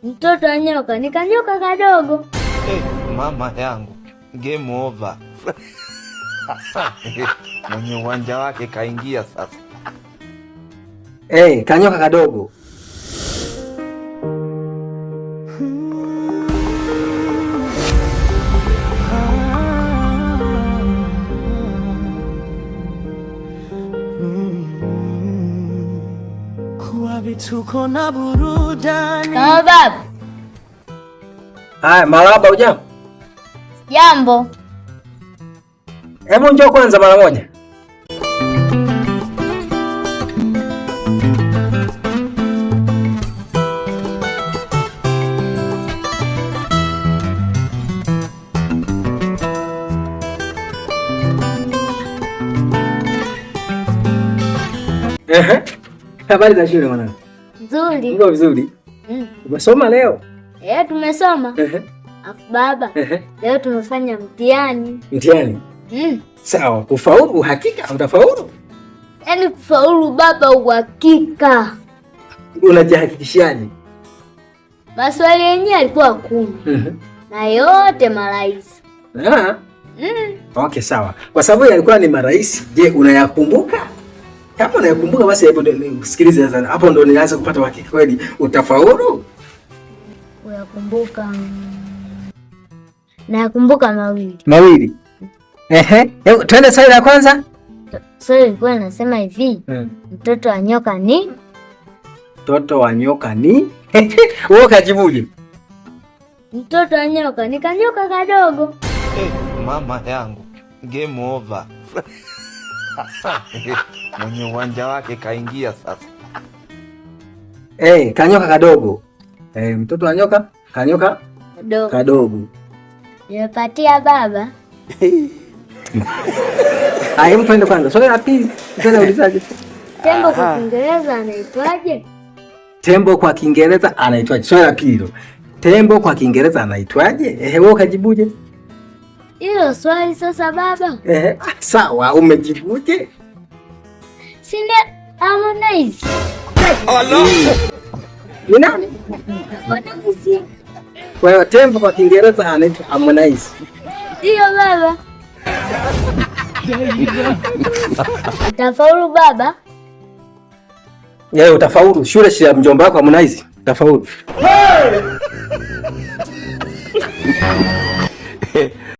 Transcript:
Mtoto wa nyoka ni kanyoka kadogo. Hey, mama yangu, game over. Mwenye uwanja wake kaingia sasa. Hey, kanyoka kadogo. Kuwa vituko na burudani. Kama baba. Haya, marahaba, hujambo? Jambo. Hebu njoo kwanza mara moja. Ehe. Habari za shule mwanangu? Nzuri. Uko vizuri? Mm. Umesoma leo? Eh, tumesoma. Ehe. Afu baba, Ehe. leo tumefanya mtihani. Mtihani? Mm. Sawa, kufaulu uhakika utafaulu? Yaani kufaulu baba uhakika. Unajihakikishaje? Maswali yenyewe yalikuwa 10. Na yote marahisi. Ah. Mm. Okay, sawa. Kwa sababu yalikuwa ni marahisi, je, unayakumbuka? Kama unayakumbuka basi hebu nisikilize sasa. Hapo ndo nilianza kupata uhakika kweli utafaulu. Uyakumbuka. Nayakumbuka mawili. Mawili. Ehe, hebu twende swali la kwanza. Swali lilikuwa linasema hivi, mtoto wa nyoka ni? Mtoto wa nyoka ni? Wewe ukajibuje? Mtoto wa nyoka ni kanyoka kadogo. Hey, mama yangu, game over. Mwenye uwanja wake kaingia sasa. Hey, kanyoka kadogo. Hey, mtoto wa nyoka, kanyoka kadogo. Kadogo. Nimepatia baba. Haya, hebu twende kwanza. Swali la pili, tena ulizaje? Tembo kwa Kiingereza anaitwaje? Tembo kwa Kiingereza anaitwaje? Swali la pili hilo. Tembo kwa Kiingereza anaitwaje? Ehe, wewe ukajibuje? Hilo swali sasa baba. Ehe, sawa, umejibuje? Si ni Harmonize. Allah. Ni nani? Harmonize. Kwa hiyo tembo kwa Kiingereza anaitwa Harmonize. Ndio baba. Utafaulu baba? Yeye utafaulu. Shule si ya mjomba wako Harmonize. Utafaulu. Hey!